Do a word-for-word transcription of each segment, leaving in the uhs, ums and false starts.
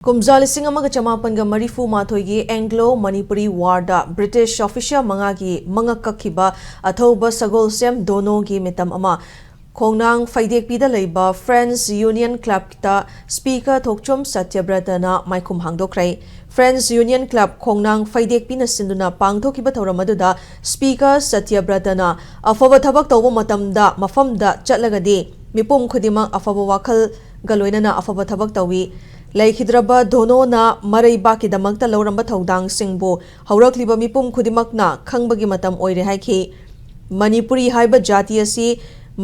ꯀꯨꯝꯖꯥ ꯂꯤꯁꯤꯡ ꯑꯃꯒ ꯆꯃꯥꯄꯟꯒ ꯃꯔꯤꯐꯨ ꯃꯥꯊꯣꯏꯒꯤ ꯑꯦꯡꯒ꯭ꯂꯣ ꯃꯅꯤꯄꯨꯔꯤ ꯋꯥꯔꯗ ꯕ꯭ꯔꯤꯇꯤꯁ ꯑꯣꯐꯤꯁꯔ ꯃꯉꯥꯒꯤ ꯃꯉꯛ ꯀꯛꯈꯤꯕ ꯑꯊꯧꯕ ꯁꯒꯣꯜꯁꯦꯝ ꯗꯣꯅꯣꯒꯤ ꯃꯤꯇꯝ ꯑꯃ ꯈꯣꯡꯅꯥꯡ ꯐꯩꯗꯦꯛꯄꯤꯗ ꯂꯩꯕ ꯐ꯭ꯔꯦꯟꯁ ꯌꯨꯅꯤꯌꯟ ꯀ꯭ꯂꯕꯇ ꯁ꯭ꯄꯤꯀꯔ ꯊꯣꯛꯆꯣꯝ ꯁꯇ꯭ꯌꯕ꯭ꯔꯇꯅ ꯃꯥꯏꯈꯨꯝ ꯍꯥꯡꯗꯣꯛꯈ꯭ꯔꯦ꯫ ꯐ꯭ꯔꯦꯟꯁ ꯌꯨꯅꯤꯌꯟ ꯀ꯭ꯂꯕ ꯈꯣꯡꯅꯥꯡ ꯐꯩꯗꯦꯛꯄꯤꯅ ꯁꯤꯟꯗꯨꯅ ꯄꯥꯡꯊꯣꯛꯈꯤꯕ ꯊꯧꯔꯝ ꯑꯗꯨꯗ ꯁ꯭ꯄꯤꯀꯔ ꯁꯇ꯭ꯌꯕ꯭ꯔꯇꯅ ꯑꯐꯕ ꯊꯕꯛ ꯇꯧꯕ ꯃꯇꯝꯗ ꯃꯐꯝꯗ ꯆꯠꯂꯒꯗꯤ ꯃꯤꯄꯨꯝ ꯈꯨꯗꯤꯡꯃꯛ ꯑꯐꯕ ꯋꯥꯈꯜꯒ ꯂꯣꯏꯅꯅ ꯑꯐꯕ ꯊꯕꯛ ꯇꯧꯏ꯫ ꯂꯩꯈꯤꯗ꯭ꯔꯕ ꯙꯣꯅꯣꯅ ꯃꯔꯩꯕꯥꯛꯀꯤꯗꯃꯛꯇ ꯂꯧꯔꯝꯕ ꯊꯧꯗꯥꯡꯁꯤꯡꯕꯨ ꯍꯧꯔꯛꯂꯤꯕ ꯃꯤꯄꯨꯝ ꯈꯨꯗꯤꯡꯃꯛꯅ ꯈꯪꯕꯒꯤ ꯃꯇꯝ ꯑꯣꯏꯔꯦ ꯍꯥꯏꯈꯤ꯫ ꯃꯅꯤꯄꯨꯔꯤ ꯍꯥꯏꯕ ꯖꯥꯇꯤ ꯑꯁꯤ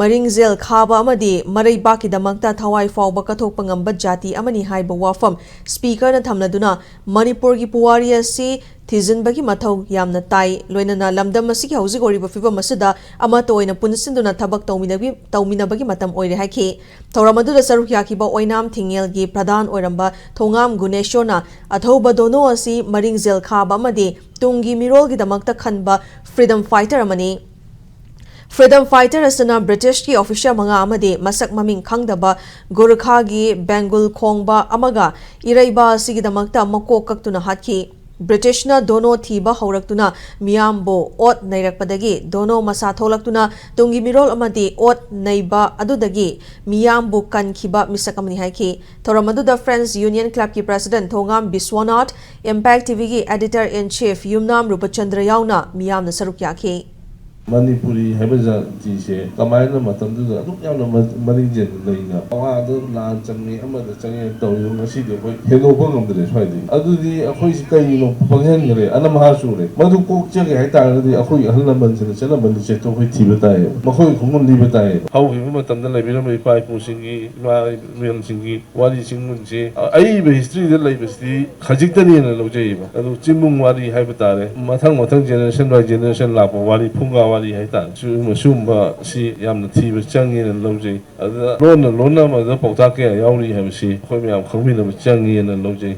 ꯃꯔꯤꯡꯖꯦꯜ ꯈꯥꯕ ꯑꯃꯗꯤ ꯃꯔꯩꯕꯥꯛꯀꯤꯗꯃꯛꯇ ꯊꯋꯥꯏ ꯐꯥꯎꯕ ꯀꯠꯊꯣꯛꯄ ꯉꯝꯕ ꯖꯥꯇꯤ ꯑꯃꯅꯤ ꯍꯥꯏꯕ ꯋꯥꯐꯝ ꯁ꯭ꯄꯤꯀꯔꯅ ꯊꯝꯂꯗꯨꯅ ꯃꯅꯤꯄꯨꯔꯒꯤ ꯄꯨꯋꯥꯔꯤ ꯑꯁꯤ ꯊꯤꯖꯤꯟꯕꯒꯤ ꯃꯊꯧ ꯌꯥꯝꯅ ꯇꯥꯏ, ꯂꯣꯏꯅꯅ ꯂꯝꯗꯝ ꯑꯁꯤꯒꯤ ꯍꯧꯖꯤꯛ ꯑꯣꯏꯔꯤꯕ ꯐꯤꯕꯝ ꯑꯁꯤꯗ ꯑꯃꯠꯇ ꯑꯣꯏꯅ ꯄꯨꯟꯁꯤꯟꯗꯨꯅ ꯊꯕꯛ ꯇꯧꯃꯤꯟꯅꯕꯤ-, ꯇꯧꯃꯤꯟꯅꯕꯒꯤ ꯃꯇꯝ ꯑꯣꯏꯔꯦ ꯍꯥꯏꯈꯤ꯫ ꯊꯧꯔꯝ ꯑꯗꯨꯗ ꯁꯔꯨꯛ ꯌꯥꯈꯤꯕ ꯑꯣꯏꯅꯥꯝ ꯊꯤꯡꯉꯦꯜꯒꯤ ꯄ꯭ꯔꯙꯥꯟ ꯑꯣꯏꯔꯝꯕ ꯊꯣꯉꯥꯝ ꯒꯨꯅꯦꯁꯣꯔꯅ ꯑꯊꯧꯕ ꯗꯣꯅꯣ ꯑꯁꯤ ꯃꯔꯤꯡꯖꯦꯜ ꯈꯥꯕ ꯑꯃꯗꯤ ꯇꯨꯡꯒꯤ ꯃꯤꯔꯣꯜꯒꯤꯗꯃꯛꯇ ꯈꯟꯕ ꯐ꯭ꯔꯤꯗꯝ ꯐꯥꯏꯇꯔ ꯑꯃꯅꯤ꯫ ꯐ꯭ꯔꯤꯗꯝ ꯐꯥꯏꯇꯔ ꯑꯁꯤꯅ ꯕ꯭ꯔꯤꯇꯤꯁꯀꯤ ꯑꯣꯐꯤꯁꯔ ꯃꯉꯥ ꯑꯃꯗꯤ ꯃꯁꯛ ꯃꯃꯤꯡ ꯈꯪꯗꯕ ꯒꯨꯔꯈꯥꯒꯤ ꯕꯦꯡꯒꯨꯜ ꯈꯣꯡꯕ ꯑꯃꯒ ꯏꯔꯩꯕ ꯑꯁꯤꯒꯤꯗꯃꯛꯇ ꯃꯀꯣꯛ ꯀꯛꯇꯨꯅ ꯍꯥꯠꯈꯤ꯫ ꯕ꯭ꯔꯤꯇꯤꯁꯅ ꯗꯣꯅꯣ ꯊꯤꯕ ꯍꯧꯔꯛꯇꯨꯅ ꯃꯤꯌꯥꯝꯕꯨ ꯑꯣꯠ ꯅꯩꯔꯛꯄꯗꯒꯤ ꯗꯣꯅꯣ ꯃꯁꯥ ꯊꯣꯛꯂꯛꯇꯨꯅ ꯇꯨꯡꯒꯤ ꯃꯤꯔꯣꯜ ꯑꯃꯗꯤ ꯑꯣꯠ ꯅꯩꯕ ꯑꯗꯨꯗꯒꯤ ꯃꯤꯌꯥꯝꯕꯨ ꯀꯟꯈꯤꯕ ꯃꯤꯁꯛ ꯑꯃꯅꯤ ꯍꯥꯏꯈꯤ꯫ ꯊꯧꯔꯝ ꯑꯗꯨꯗ ꯐ꯭ꯔꯦꯟꯁ ꯌꯨꯅꯤꯌꯟ ꯀ꯭ꯂꯕꯀꯤ ꯄ꯭ꯔꯦꯁꯤꯗꯦꯟꯠ ꯊꯣꯉꯥꯝ ꯕꯤꯁ꯭ꯋꯅꯥꯊ, ꯏꯝꯄꯦꯛ ꯇꯤꯚꯤꯒꯤ ꯑꯦꯗꯤꯇꯔ ꯏꯟ ꯆꯤꯐ ꯌꯨꯝꯅꯥꯝ ꯔꯨꯄꯆꯟꯗ꯭ꯔ ꯌꯥꯎꯅ ꯃꯤꯌꯥꯝꯅ ꯁꯔꯨꯛ ꯌꯥꯈꯤ꯫ ꯃꯅꯤꯄꯨꯔꯤ ꯍꯥꯏꯕ ꯖꯥꯇꯤꯁꯦ ꯀꯃꯥꯏꯅ ꯃꯇꯝꯗꯨꯗ ꯑꯗꯨꯛ ꯌꯥꯝꯅ ꯃ-, ꯃꯔꯤꯡ ꯆꯦꯟꯅ ꯂꯩꯅ, ꯑꯋꯥꯗ ꯂꯥꯟ ꯆꯪꯉꯦ, ꯑꯃꯗ ꯆꯪꯉꯦ ꯇꯧꯔꯤꯗꯣ ꯉꯁꯤꯗꯤ ꯑꯩꯈꯣꯏ ꯍꯦꯟꯗꯣꯛꯄ ꯉꯝꯗ꯭ꯔꯦ꯫ ꯁ꯭ꯋꯥꯏꯗꯒꯤ ꯑꯗꯨꯗꯤ ꯑꯩꯈꯣꯏꯁꯤ ꯀꯩꯅꯣ ꯄꯪꯍꯟꯈ꯭ꯔꯦ, ꯑꯅꯝꯍꯥ ꯆꯨꯔꯦ꯫ ꯃꯗꯨ ꯀꯣꯛꯆꯒꯦ ꯍꯥꯏ ꯇꯥꯔꯒꯗꯤ ꯑꯩꯈꯣꯏꯒꯤ ꯑꯍꯜ ꯂꯃꯟꯁꯤꯡꯅ ꯆꯠꯅꯕ ꯂꯤꯆꯠꯇꯣ ꯑꯩꯈꯣꯏ ꯊꯤꯕ ꯇꯥꯏꯌꯦꯕ, ꯃꯈꯣꯏ ꯈꯣꯡꯒꯨꯜ ꯂꯤꯕ ꯇꯥꯏꯌꯦꯕ꯫ ꯍꯧꯈꯤꯕ ꯃꯇꯝꯗ ꯂꯩꯕꯤꯔꯝꯕ ꯏꯄꯥ ꯏꯄꯨꯁꯤꯡꯒꯤ, ꯏꯃꯥ ꯏꯕꯦꯜꯁꯤꯡꯒꯤ ꯋꯥꯔꯤꯁꯤꯡꯁꯦ ꯑꯏꯕ ꯍꯤꯁꯇ꯭ꯔꯤꯗ ꯂꯩꯕꯁꯤꯗꯤ ꯈꯖꯤꯛꯇꯅꯦꯅ ꯂꯧꯖꯩꯌꯦꯕ꯫ ꯑꯗꯨ ꯆꯤꯡꯕꯨꯡ ꯋꯥꯔꯤ ꯍꯥꯏꯕ ꯇꯥꯔꯦ, ꯃꯊꯪ ꯃꯊꯪ ꯖꯦꯅꯦꯔꯦꯁꯟ ꯕꯥꯏ ꯖꯦꯅꯦꯔꯦꯁꯟ ꯂꯥꯛꯄ ꯋꯥꯔꯤ, ꯐꯨꯡꯒꯥ ꯋꯥꯔꯤ ꯍꯥꯏ ꯇꯥꯔꯦ, ꯁꯤꯒꯨꯝꯕ, ꯁꯤꯒꯨꯝꯕꯁꯤ ꯌꯥꯝꯅ ꯊꯤꯕ ꯆꯪꯉꯦꯅ ꯂꯧꯖꯩ꯫ ꯑꯗꯨꯗ ꯂꯣꯟꯅ ꯂꯣꯟꯅ ꯑꯃꯗ ꯄꯥꯎꯇꯥꯛ ꯀꯌꯥ ꯌꯥꯎꯔꯤ ꯍꯥꯏꯕꯁꯤ ꯑꯩꯈꯣꯏ ꯃꯌꯥꯝ ꯈꯪꯃꯤꯟꯅꯕ ꯆꯪꯉꯦꯅ ꯂꯧꯖꯩ꯫